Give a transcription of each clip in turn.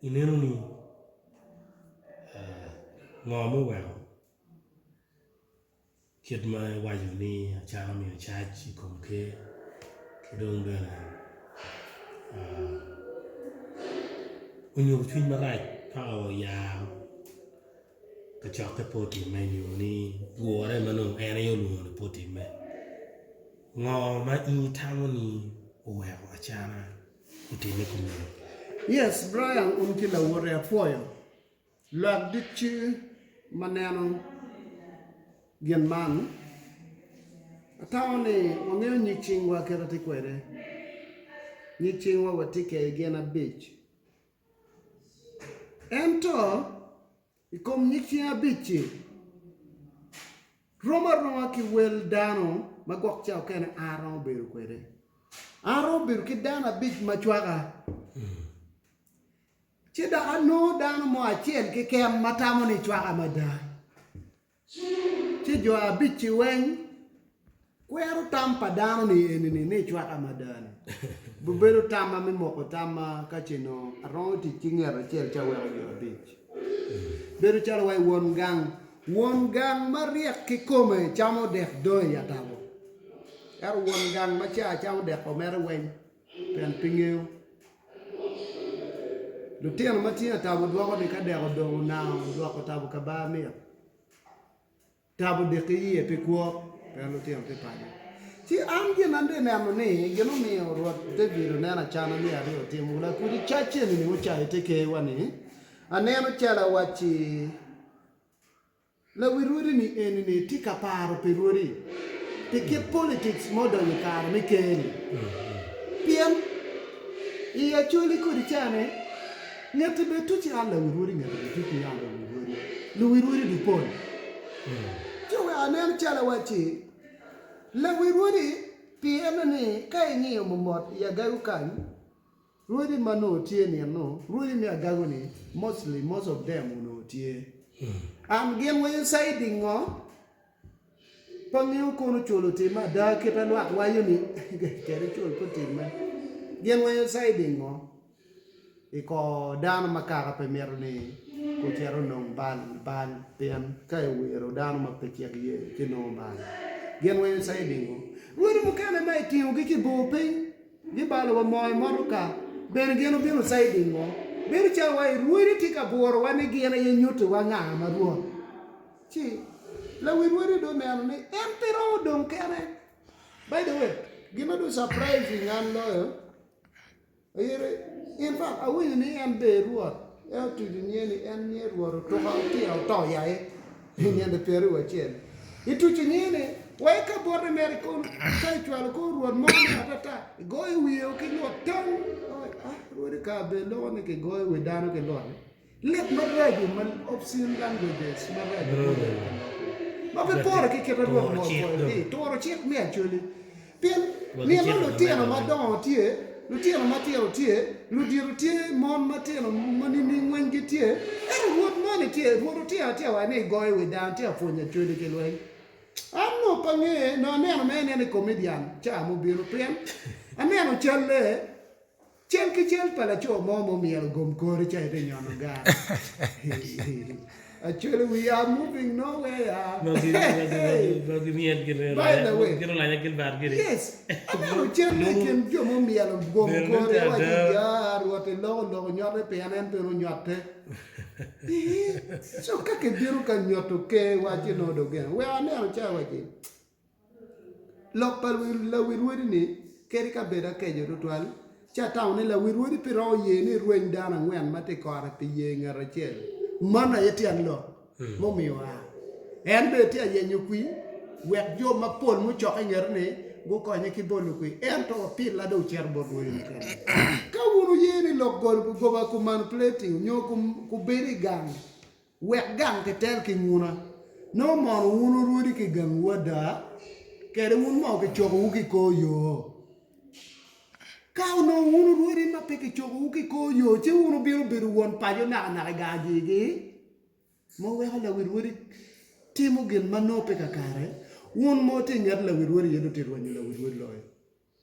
Ineno ni ngo ma oweko kit ma iwaco ni Acana omiyo cac i kom ker ki dong bene onyuto cwiny marac paka oyaro kacokke pe otimme nyo ni gure ma nongo en aye olwongo ni pe otimme ngo ma in itamo ni oweko Acana otimme kumeno? Yes Brian un ki lawote apwoyo lwak ducu ma neno gin man atamo ni wangeyo nyig cingwa kit atye kwede nyig cingwa watye kwede gin abic ento I kom nyig cing abic-ci, rom aroma ki wel dano ma gwok ca okene an aromo bedo kwede. An aromo bedo ki dano abic ma cwaka, ci dok anongo dano mo acel keken ma tamo ni cwaka mada. Ci jo abic-ci weng kwero tam pa dano-ni eni-ni ni ecwaka mada-ni. Bibedo tamma me moko tamma ka ce nongo aromo tic ki nget acel ci aweko jo abic. Bedo calo wai won gang. Won gang maryek kikome camo dek dong i atabo. Ento won gang ma ca camo dek omere weng pien pe ngeyo. Lutino ma tye atabo dwoko ni ka dek odong onango dwoko tabo ka bar mit. Tabo dek iye pi kwo pien lutino tye paco. Ci an gin ma atye neno ni gin omiyo Rwot David oneno acana me aryo otimo lakudi cac eni ni ocayo te ker wa ni aneno calo awacci Lawi rwodi ni eni ni tye ka paro pi rwodi pi kit politics ma odonyo i kare me ker ni pien i Acholi kodi ca ni ngeti bed tuci an lawi rwodi ngeti bed tuci an lawi rwodi luwi rwodi du pol ci oweko aneno calo awacci lawi rwodi pi eno ni ka ingiyo momot i agago kany Rwodi ma nongo tye nino, rwodi me agago ni mostly most of them onongo tye. And gin weng siding ngo? Pe angeyo kono cul otime ada kit a lwak waco ni kede cul pe otime. Gin weng siding ngo? I kor dano ma kaka pe mito ni ocit onong bal bal pien ka iwiro dano ma pe cik ye ci nongo bal. Gin weng siding ngo? Rwodi mukene ma itingo gi ki bor piny. Gibalo wa moo i motoka bene gin obino caiding ngo? Bedo calo wa i rwodi tye ka buro wa ni gin aye nyuti wa nga ma rwot. Ci lawi rwodi dong oneno ni en pe romo dong kene. By the way, gin ma dong surprising an loyo aye in fact awinyo ni en be rwot En otuco nyinge ni en nyinge Rwot otuka otira oto yaye i nino pyeraryo acel. Ituco nyinge ni wa i ka bote mere i kono ka icwalo kor Rwot mo me atata igoyo wiye ki lwot tong. Ah, Rwot ka be loko ni kigoyo wi dano ki lwot. Leb maraco ma obscene languages maraco ma pe pore ki kite Rwot mo turo cik me Acholi. Pien nino lutino madongo tye, lutino matino tye, ludito tye, mon matino ma nining weng gitye, ento Rwot moni tye, Rwot otino atir wa ni igoyo wi dano, tye ka pwonyo Acholi ki lweny. An nongo pe ange, nongo aneno mere neno i comedian ca mubino pien aneno calle. Cal ki cal pa laco mo ma omyelo gom kore ca ite nyono gar. Actually we are moving nowhere. By the way, yes, aneno cal i kin jo ma omyelo gom kore awaco ya Rwot iloko lok onyote pien en bene onyote. So ka kibino ka nyoto ker wa ci nongo dong gin. Wek aneno ca awaci Lok pa lawi rwodi-ni kadi ka bed akeco tutwal, ci atamo ni lawi rwodi pe romo ye ni erweny dano angwen ma tye i kore pi ye ngat acel. Mano aye tyen lok mumiyo oa. En bene tye ka yenyo kwir wek jo mapol mucokke i ngete-ni gukonye ki bolo kwir. Ento pilla dong ocito bot rwodi mukene. Ka wun wuye ni lok goba ku manipulating nyo ku bedo i gang, Wek gang kitel ki nguna. Nongo mono wun wurwodi ki gangwu ada, kede wun moo kicokowu ki kor yo? Ka onongo wun wurwodi ma pe kicokowu ki kor yo, ci wun wubino bedo won paco nakanaka i gang ajwigi? Ma weko lawil wodi timo gin ma nongo pe kakare. Wun ma wutye i nget lawi rwodi aye dong wutye ka rwenyo lawi rwodi loyo.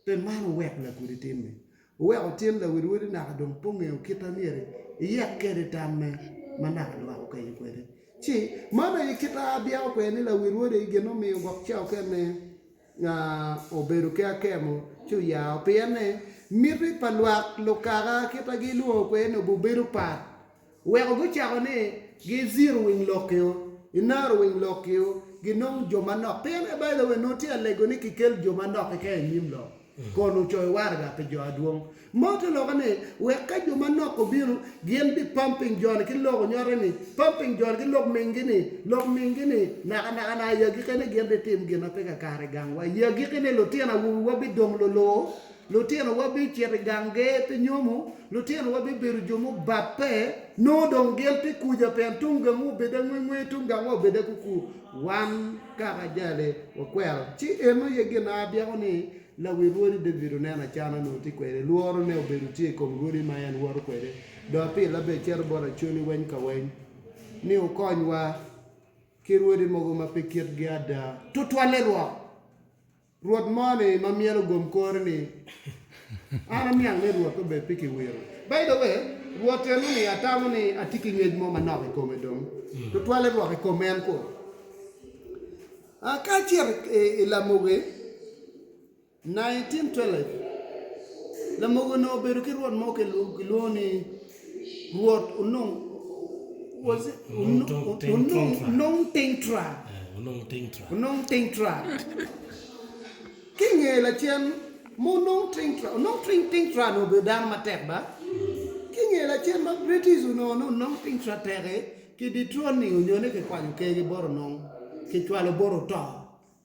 Pi man wuwek lakodi timme. Wuwek otin lawi rwodi naka dong pe ongeyo kit ma myero eyek kwede tamme ma naka lwak okeco kwede. Ci man aye kit ma abyeko kwede ni lawi rwodi aye gin omiyo gwok ca okene obedo ki akemo ci oyao pien miti pa lwak lukaka kit ma gilwongo kwede ni obedo pat. Weko gucako ni gi zero wing lok-kio, i narrow wing lok-kio, ginong jo manok. Pien by the way, nongo tye alego ni kikel jo manok keken i nyim lok, kon ocoyo waraga pi jo adwong. Mo te lokke ni, wek ka jo manok obino, gin bi pumping jo-ni ki lok onyote ni, pumping jo-ni ki lok mingi ni, lok mingi ni, naka naka naka i agikki-ne gin bitim gin ma pe kakare i gangwa. I agikki-ne lutino awobi wa bidong lulur, Lutinowa bicito i gang ger pi nyomo, lutinowa bibedo jo mubabbe, nongo dong gin tye kuca pien tung gangwu obed angwengwe, tung gangwa obed akuku. Wan kaka jali wakwero. Ci eno aye gin ma abyeko ni lawi rwodi David oneno acana onongo tye kwede, lworone obedo tye i kom rwodi ma en woto kwede. Dong apila bene cito bot Acholi weng ka weng ni wukonywa ki rwodi mogo ma pe kitgi ada, tutwalle rwok. Rwot mo-ni ma myelo gom kore ni, An aniang ni Rwot obed pi kiwiro. By the way, Rwot eno-ni atamo ni atye ki ngec mo manok i kome dong, tutwalle rwok i kom en ku. Ka acito i Lamogi, 1912, Lamogi onongo obedo ki Rwot mo kilwongo ni Rwot Onong, was it? Onong Ting Tra. Onong Ting Tra. Ki i nge lacen ma Onong Ting Tra, Onong Ting Tra onongo obedo dano matek ba? Ki i nge lacen ma British onongo ni Onong Ting Tra tek-ki, ki detroning onyo ni kikwanyo kergi bot Onong, kicwalo bot Oto.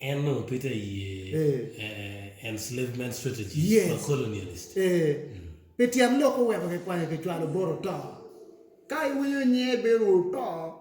En onongo pe tye iye enslavement strategies pa colonialist. Pi tyen lok oweko kikwanyo kicwalo bot oto. Ka iwinyo nyinge bedo oto,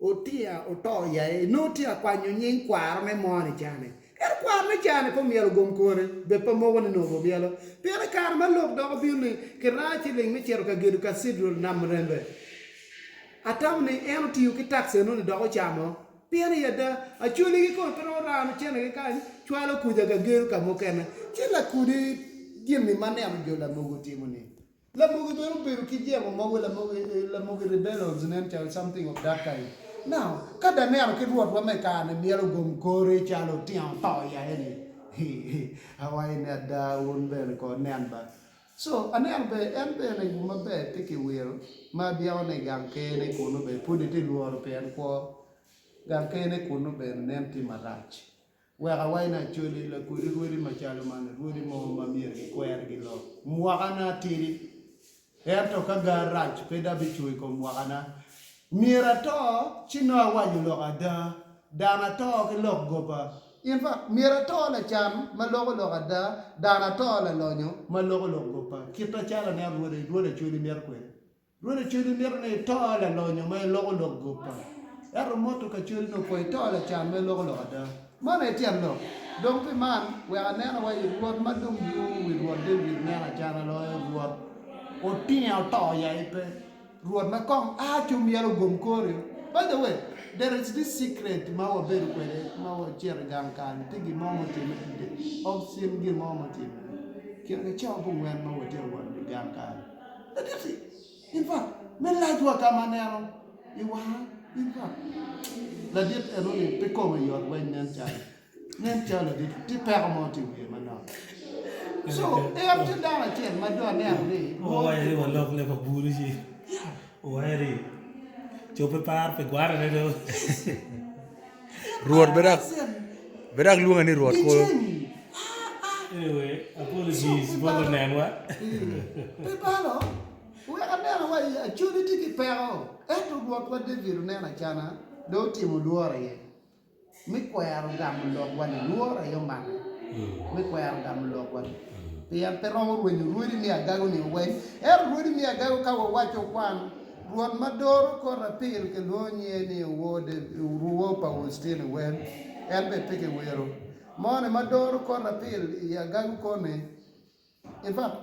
otia oto yaye, nongo tye ka kwanyo nying kwarone moni cani. Ento kwarone cani pe omyelo gom kore, bed pe moko ni nongo omyelo. Pien i kare ma lok dok obino ni kiraa ciling me cito ka gedo cathedral Namurembe, atamo ni en otiyo ki tax enoni dok ocamo. Pien i ada, Acholi kikome pe romo rano centegi kany, cwalo kuca ka gedo ka mukene. Ci lakudi gin-ni ma neno jo lamogo otimo-ni. Lamogi bene obedo ki jemo mogo, lamogi, lamogi rebellions nen calo something of that kind. Now, ka dong aneno ki Rwotwa me kare-ni myelo gom kore calo otingo to iye-ni, awaco ni ada wun bene ko nen ba. So, aneno bene en bene gin maber tye kiwiro ma abyeko ni gang ker-ne kunu bene pud itye lworo pien kwo gang ker-ne kunu bene nen tye marac. Wek awac ni Acholi lakodi rwodi macalo man rwodi mo ma myero kikwergi lok. Mwakana tidi ento ka gar rac pe dong abicung i kom mwakana. Myero ato ci nongo awaco lok ada, dano ato ki lok goba. In fact, myero ato lacan ma loko lok ada, dano ato lalonyo ma loko lok goba. Kit macalo aneno Rwod, Rwod Acholi mito kwede. Rwod Acholi mito ni ito lalonyo ma iloko lok goba. Ento motoka Acholi nongo pwoyo ito lacan ma iloko lok ada. Mano aye tyen lok. Dong pi man, wek anen awaci Rwot ma dong yubo wi Rwot David neno acana loyo Rwot otinge oto ya ipe. Rwot ma kong a ci omyelo gom kore. By the way, there is this secret ma wabedo kwede ma wacito i gang kal, tye gin mo mutimme today, of cin gin mo mutimme. Kine ki cawa abongwen ma watye ka wot i gang kal. Ladit-ti, in fact, me lac wa ka ma aneno i wanga, in fact, ladit enoni pe kome yot weng nen calo. Nen calo ladit tye peko mo tye i wiye manok. So en tye dano acel ma dong aneno ni Owaco ni walok leb aburu ci owaco ni co pe paro pi gwarane do. Rwot be dok be dok lwonge ni Rwot kulu. Anyway, apologies bot lunenwa. Pe balo, wek aneno wa i Acholi tye ki peko, ento Rwotwa David oneno acana dong otimo lworo iye. me kwero gamo lokwa-ni, lworo aye omake me kwero gamo lokwa-ni, pien pe romo rwenyo rwodi me agago-ni weng. Ento rwodi me agago ka wawaco kwan, Rwot ma doro kor apil kilwongo nyinge ni Owor pa Augustine Wel, en bene pe kiwiro. Moni ma doro kor apil i agago koni, In fact,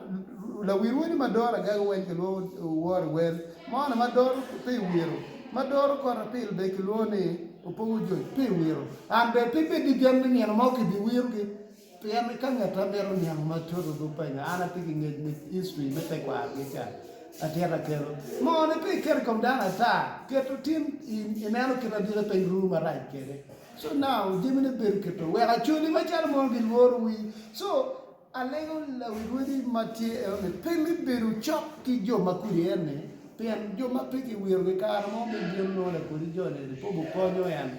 lawil wadi ma doro agaga weng kilwongo Owor i wel, moni ma doro pe i wiro, ma doro kor apil bene kilwongo ni Opongo joc pe iwiro. An bene pe ibed ki gen ni nino mo kibiwirogi pien ka ngetta mito niang matut obipenya an atye ki ngec me history me tekwarogi ca atyeko akelo. Moo-ni pe iketo i kom dano ata, keto tin ineno kit ma dike piny ruu marac kwede. So now jamine bedo kito wek acholi macalo mono gilworo wii. So Alego lawi rwodi ma tye enoni pe me bedo cok ki jo ma kodi en-ni, pien jo ma pe kiwirogi kare mo me bino nongo lakodi jo-ni eni pe obikonyo en.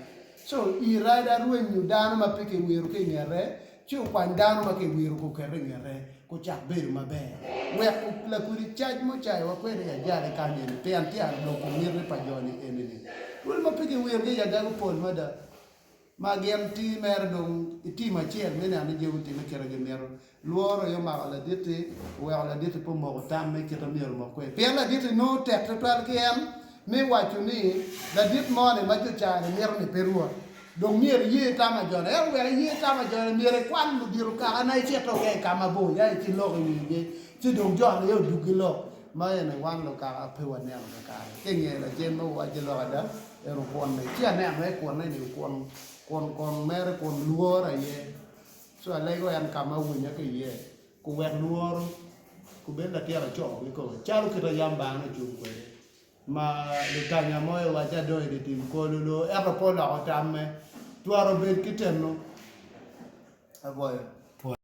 Co i rada rwenyo dano ma pe kiwiro ki i ngete, ci okwany dano ma kiwiro guket i ngete, gucak bedo maber. Wek lakodi cac mucayowa kwede i ajali kany eni, pien tye aloko miti pa jo-ni eni-ni. Rwodi ma pe kiwirogi i agago pol mada. Ma gin tye mere dong i tim acel me neno ni jami otimme kite gimito. Lworo aye omako ladit-ti, oweko ladit-ti pe omoko tamme kite myero omok kwede. Pien ladit-ti nongo tek twatwal ki en me waco ni ladit mo-ni ma jo ca-ni mito ni pe Rwot. Dong myero iye tam a jone. Ento wek iye tam a jone, myero ikwal ludito kakana icit oke i ka mabor ya icilok i wigi, ci dong jo-ni aye oduggi lok. Ma eni wan lukaka pe waneno kakare. Ki i nge lacen ma wuwacci lok ada, Ento kwonne, ci aneno aye kwonne ni kwon, kwon kon mere kwon lworo aye. Co alego en ka ma awinya ki iye, kuwek lworo kubed latin aco kikome, calo kit ma yam bana ocung kwede, ma lutanya mo aye owacci adong i dye tim kololo, ento pe oloko tamme, twero bed ki teno. Apwoyo.